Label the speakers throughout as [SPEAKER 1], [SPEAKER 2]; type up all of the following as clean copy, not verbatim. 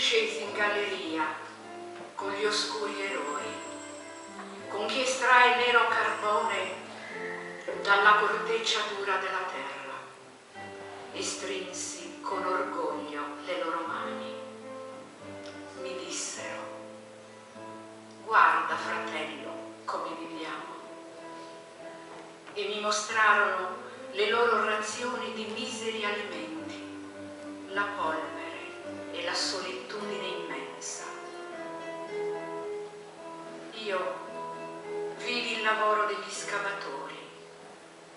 [SPEAKER 1] Scesi in galleria con gli oscuri eroi, con chi estrae nero carbone dalla corteccia dura della terra, e strinsi con orgoglio le loro mani. Mi dissero, guarda fratello come viviamo. E mi mostrarono le loro razioni di miseri alimenti, la polvere e la solitudine immensa. Io vidi il lavoro degli scavatori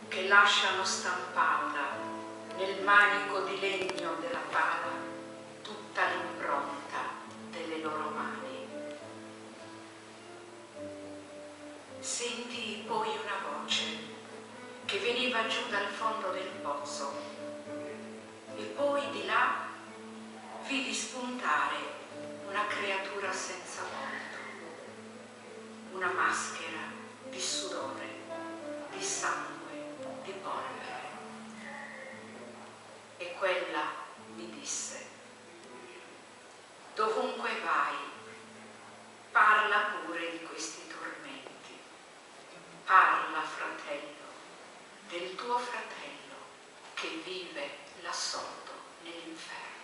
[SPEAKER 1] che lasciano stampata nel manico di legno della pala tutta l'impronta delle loro mani. Sentii poi una voce che veniva giù dal fondo del pozzo e poi di là vidi spuntare una creatura senza volto, una maschera di sudore, di sangue, di polvere. E quella mi disse, dovunque vai, parla pure di questi tormenti, parla, fratello, del tuo fratello che vive là sotto nell'inferno.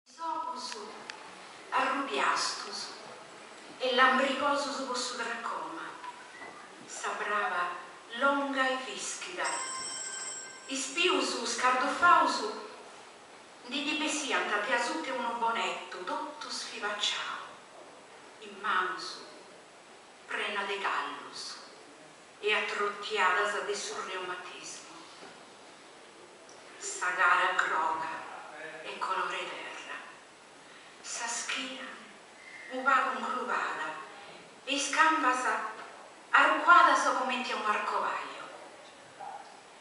[SPEAKER 1] Is ogus arrubiastus e lambrigosus po su tracoma, sa braba longa e vischida, is pius scardufaus ndi ddi bessiant de asuta 'e unu bonettu totu sfivacciau, is manus prena de callus e atrottiadas de su reumatismu. Sa cara groga e colore 'e terra, sa schina unu pagu incrubada e is cambas arcuadas comenti a unu arcovagliu,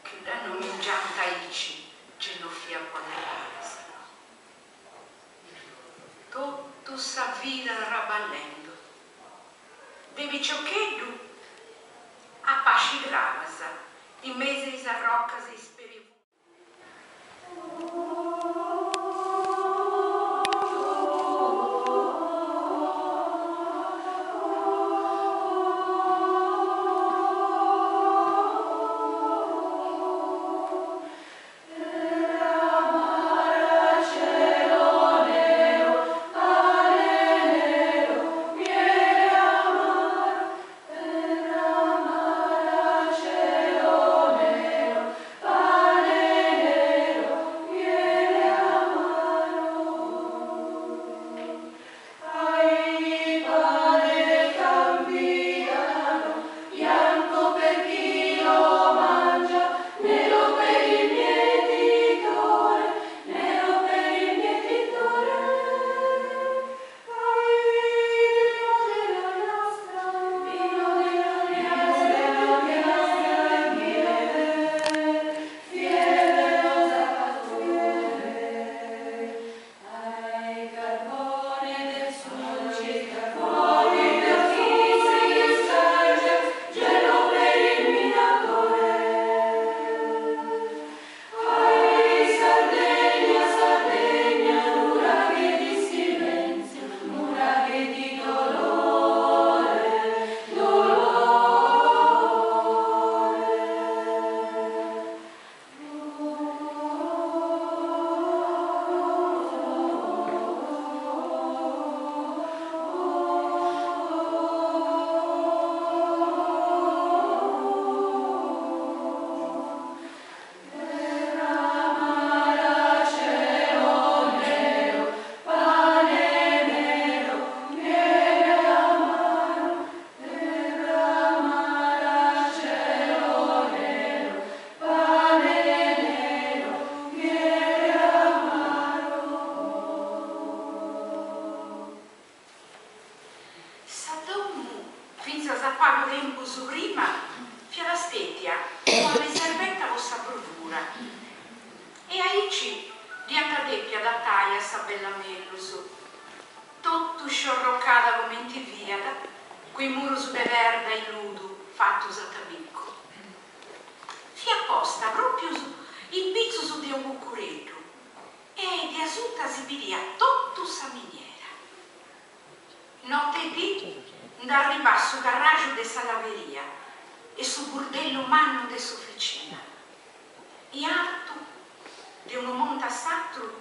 [SPEAKER 1] chi dda nomingiant aici ge no fiat po debadas. Totu sa vida traballendu. De piciocheddu a pasci crabas in mesu 'e is arrocas e is perifugas. Aici dd'iant depi adatai a sa bella mellus. Totu sciorrocada comenti fiat, cun is murus de perda e ludu fatus a tabicu. Fiat posta pròpius in pitzus de unu cucureddu e de asuta si bidiat totu sa miniera. Note e dì nd'arribàt su carraxu de sa laveria e su burdellu mannu de s'oficina. In artu, de unu monti a s'atru,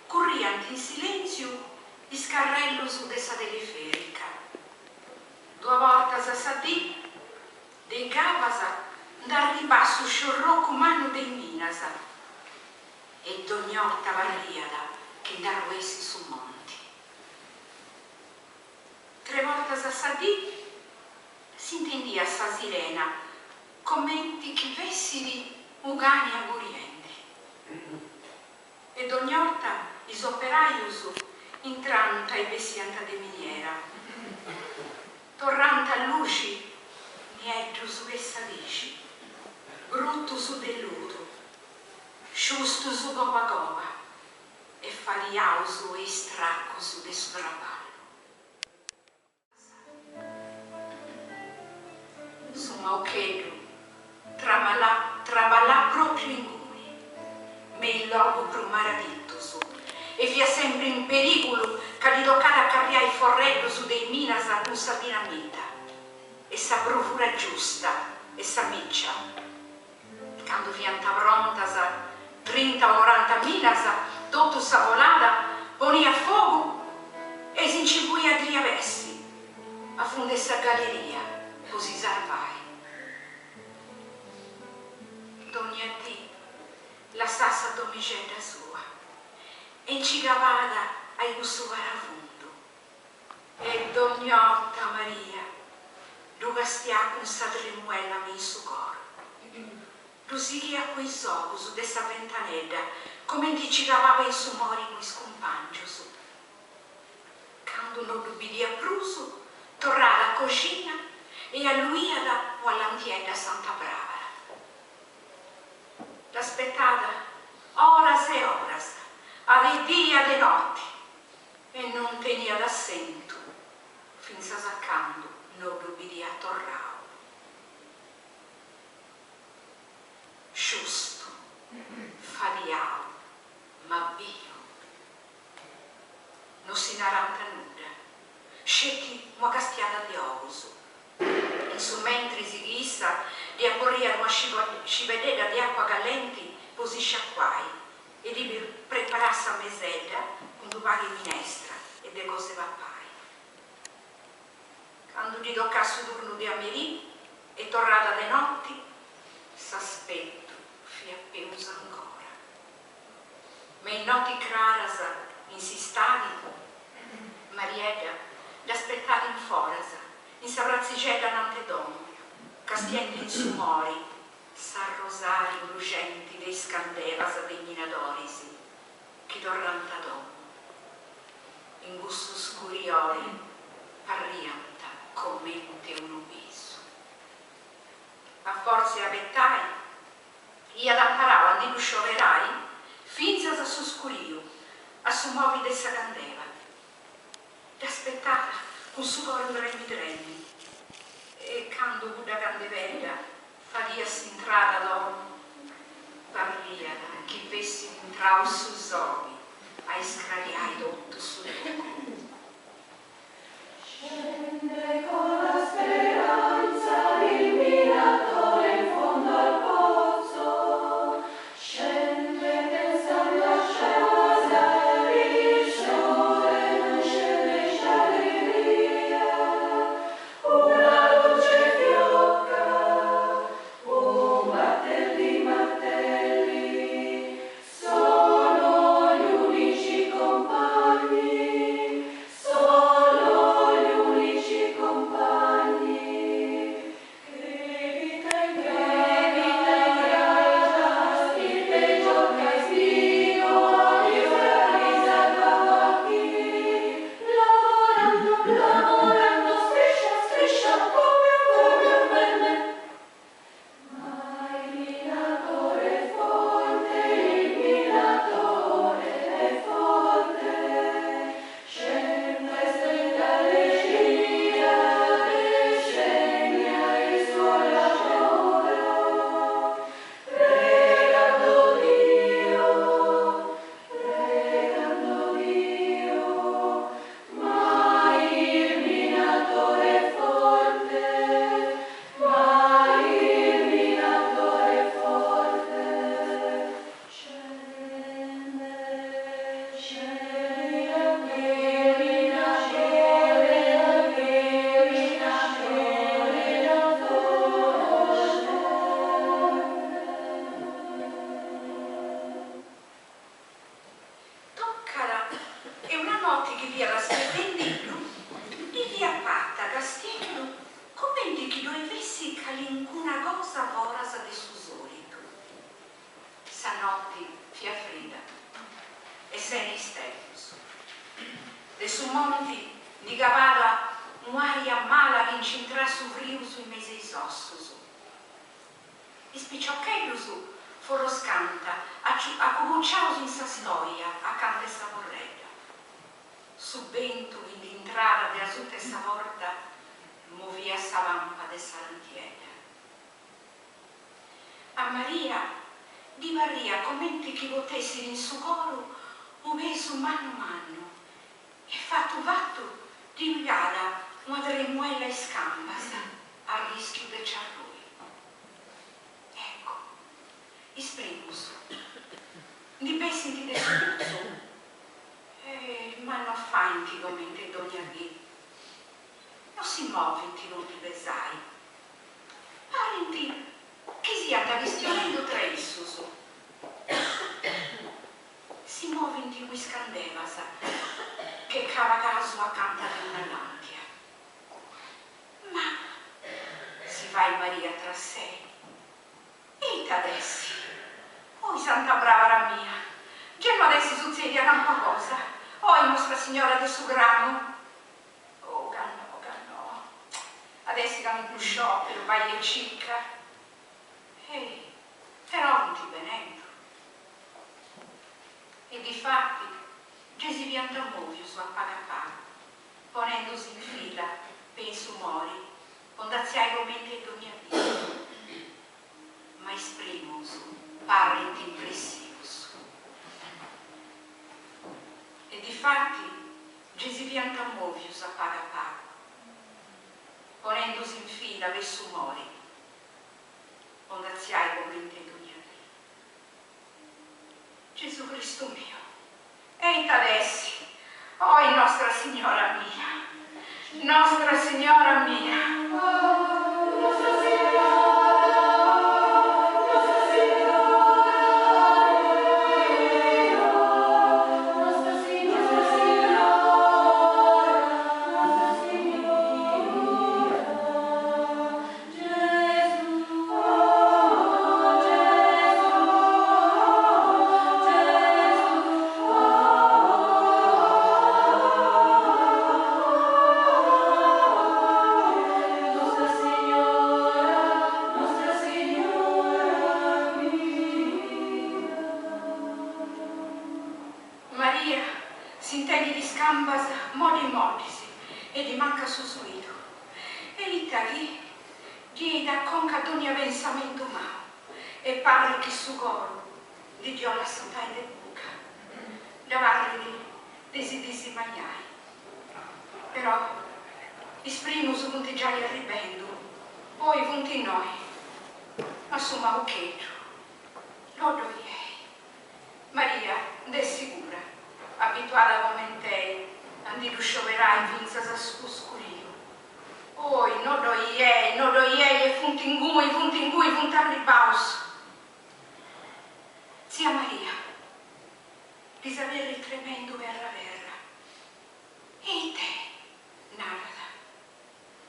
[SPEAKER 1] curriant in silèntziu is carrellus de sa telefèrica. Duas bortas a sa dì, de is gavas nd'arribàt su sciorrocu mannu de is minas e dogna 'orta parriat chi nd'arruessit su monti. Tre bortas a sa dì s'intendiat sa sirena comenti chi fessit unu cani aguriendi. E dogna 'orta is operajus intrant e bessiant de miniera. Torrant a luxi nieddus che sa pixi, brutus de ludu, sciustus goba goba e fadiaus e istracus de su traballu. Su Maucheddu traballàt pròpiu inguni, me is logus prus maraditus, e fiat sempri in perìgulu ca ddi tocàt a carriai forreddus de is minas cun sa dinamita e sa bruvura giusta e sa mìcia. Candu fiant prontas trinta o coranta minas, totu sa folada poniat fogu e si nci fuiat diavessi a fundu 'e sa galleria po si sarvai. Dogna dì lassàt sa domixedda sua e nci cabàt a i cussu parafundu. E dogna 'orta Maria ddu castiàt cun sa tremuella me in su coro. Ddu sighiat cun is ogus de sa ventanedda, comenti nci cabàt in su mori cun is cumpàngius. Candu no ddu bidiat prus, torràt a coxina e alluiat una lantiedda a Santa Brabara. Dd'aspetat oras e oras, a de dì e a de noti, E non teniat assentu fintzas a candu no ddu bidiat torrau. Sciustu, fadiau, ma biu. No si narant nudda, sceti una castiada de ogus. In su mentris chi issa ddi aporriat una sciveddedda de acua callenti po si sciacuai e ddi preparàt sa mesedda cun d'u pagu 'e minestra e de cos'e papai. Candu ddi tocàt su turnu de a merì e torràt a de noti, s'aspetu fiat peus ancora. Me is noti craras in s'istadi, Mariedda dd'aspetàt in foras, in sa pratzixedda anant'e domu, castiendi in su mori S'arrosàriu luxenti de is candelas de is minadoris chi torrànt a domu. In cussu scuriori parriant comente unu bisu. A fortza 'e abetai, iat amparau a ndi ddu scioberai fintzas a su scuriu, a su movi de sa candela. Dd'aspetat cun su coru tremi tremi e candu cudda candeledda fadiat s'intrada a domu parriat chi fessit intrau su soli a iscrariai totu su logu.
[SPEAKER 2] Scende con la speranza il minatore in fondo al pozzo scende pensando a casa il sole non scende in allegria una luce fiocca un batter di martelli sono gli unici compagni sono gli unici compagni.
[SPEAKER 1] notti chi fiat aspetendiddu, ddi fiat parta castiendu comenti chi ddoi fessit calincuna cosa foras de su sòlitu. Sa notti fiat frida e sene isteddus. De su monti ndi cabàt un'aria mala chi nci intràt su frius in mesu 'e is ossus. Is piciocheddus forroscànt acuguciaus in sa stoja acanta 'e sa forredda. Su bentu chi ndi intràt de asuta 'e sa porta moviat sa pampa de sa lantiedda. A Maria ddi parriat comenti chi potessit in su coru unu pesu mannu mannu e fatu fatu ddi pigàt una tremuella a is cambas a rischiu de nci arrui. Eccu, is primus ndi bessint de su putzu, ma no faint comente dogna dì, no si movint po ndi pesai, parint chi siant chistionendu tra issus. Si movint cun is candelas che caracasu acanta de una làntia. Ma, si fait Maria tra sei, ita at essi? Oi Santa Brabara mia, gei no at essi sutzèdia calincuna cosa, oi Nostra Signora de su Cramu! Oh ca no, ca no, at essi calincunu sciòperu, bai e circa. Ei, però funt benendu. E difati, gei si fiant mòvius a pagu a pagu, ponendusi in fila pe in su mori po nd'atziai comente e dogna dì. Ma is primus parrint impressius. E difati gei si fiant mòvius a pagu a pagu, ponendusi in fila pe su mori po nd'atziai comente e dogna dì. Gesù Cristu miu, e ita at essi, oi Nostra Signora mia, Nostra Signora mia.
[SPEAKER 2] Nostra Signora, Nostra Signora mia, Nostra Signora, Nostra Signora, Gesù, Gesù, Gesù. Nostra Signora, Nostra Signora mia.
[SPEAKER 1] Maria s'intendit is cambas moddi moddis e ddi mancat su suidu. E ita chi ddi 'enit a conca dogna pensamentu mau e parrit chi su coru ndi ddi 'ollat satai de buca. Dda parrit de si disimaiai. Però is primus funt giai arribendu, oi funt innoi, ma su maucheddu no ddoi est. Maria nd'est sigura, abituada coment'est a ndi ddu scioberai fintzas a su scuriu. Oi no ddoi est, no ddoi est e funt ingui, funt ingui, funt arribaus. Tzia Maria ddis aberrit tremendu perra perra. E it'est? narat.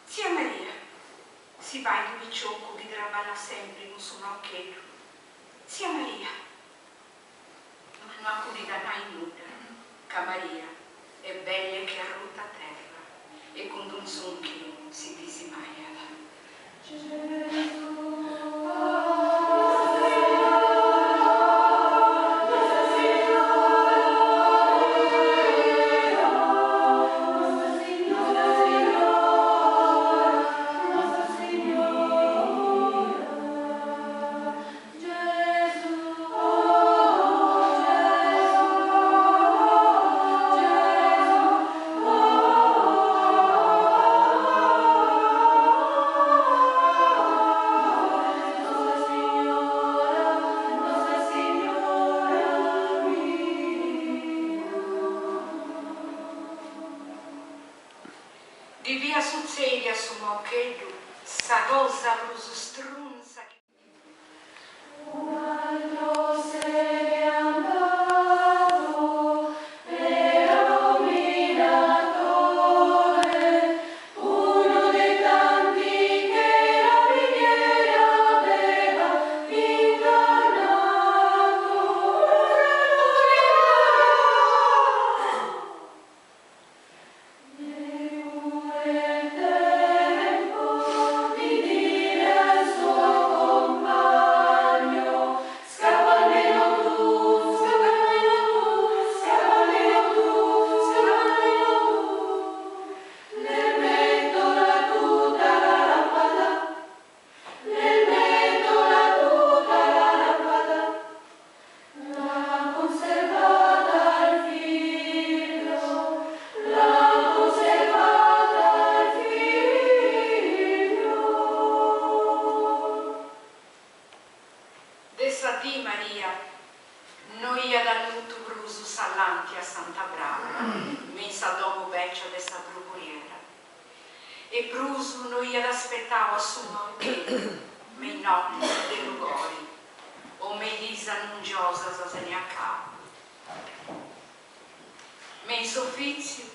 [SPEAKER 1] Tzia Maria, si fait u piciocu chi traballat sempri cun su maucheddu. Tzia Maria. Ma no acudit a nai nudda, ca Maria est belle che arruta a terra e cun d'un tzùnchidu si disimaiat. Ddi fiat sutzèdia a su maucheddu sa cosa prus strunza chi.
[SPEAKER 2] Un altro se n'è andato, però mi
[SPEAKER 1] No iat allutu prus sa làntia Santa Brabara me in sa domu bècia de sa Brucuriera e prus no iat aspetau a su Maucheddu me in notis de lugori o me in diis annungiosas sene acabu. Me in s'ofìtziu,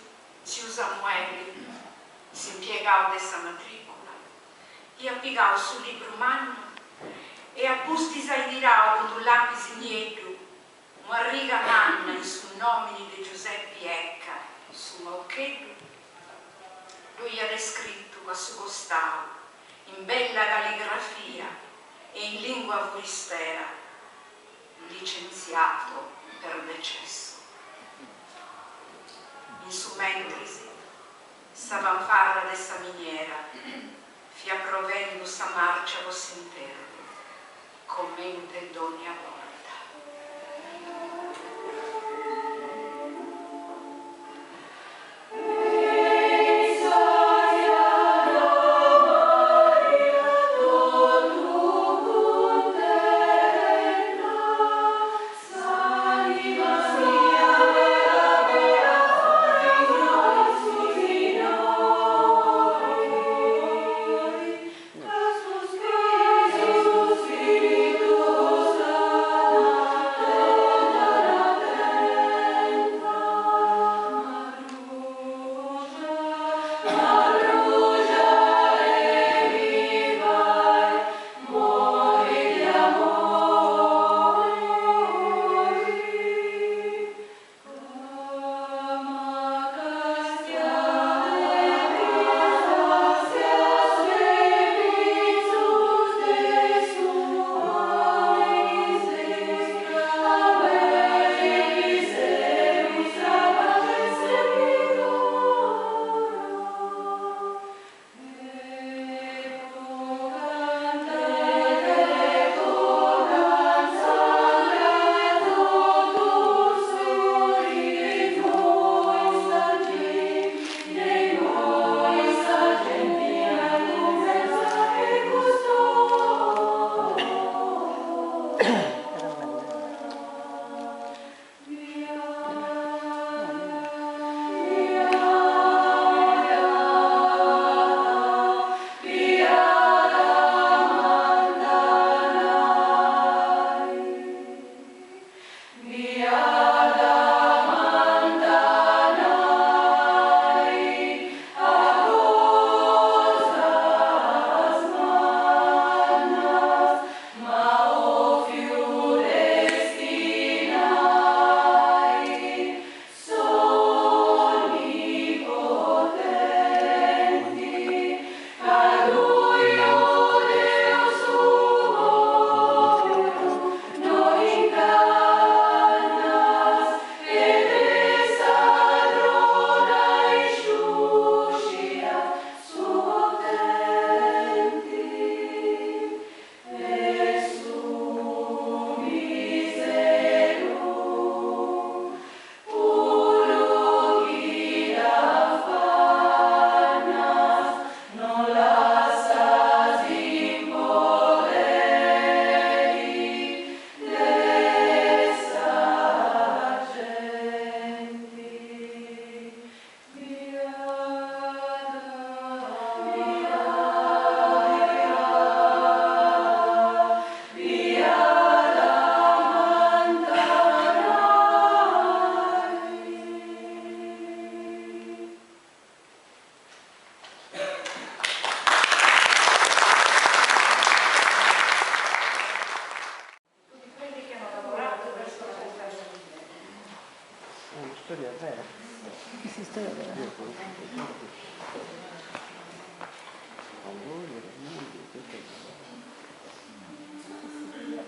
[SPEAKER 1] tziu Samueli, s'impiegau de sa matrìcula, iat pigau su libru mannu e a pustis ai tirau cun unu lapis nieddu un'arriga manna in su nòmini de Giuseppi Ecca, su Maucheddu, ddu iat scritu a su costau, in bella calligrafia e in lìngua furistera, licenziato per decesso. In su mentris, sa fanfarra de sa miniera fiat provendu sa màrcia po s'interru, comente dònnia borta.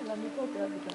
[SPEAKER 2] La nipote abita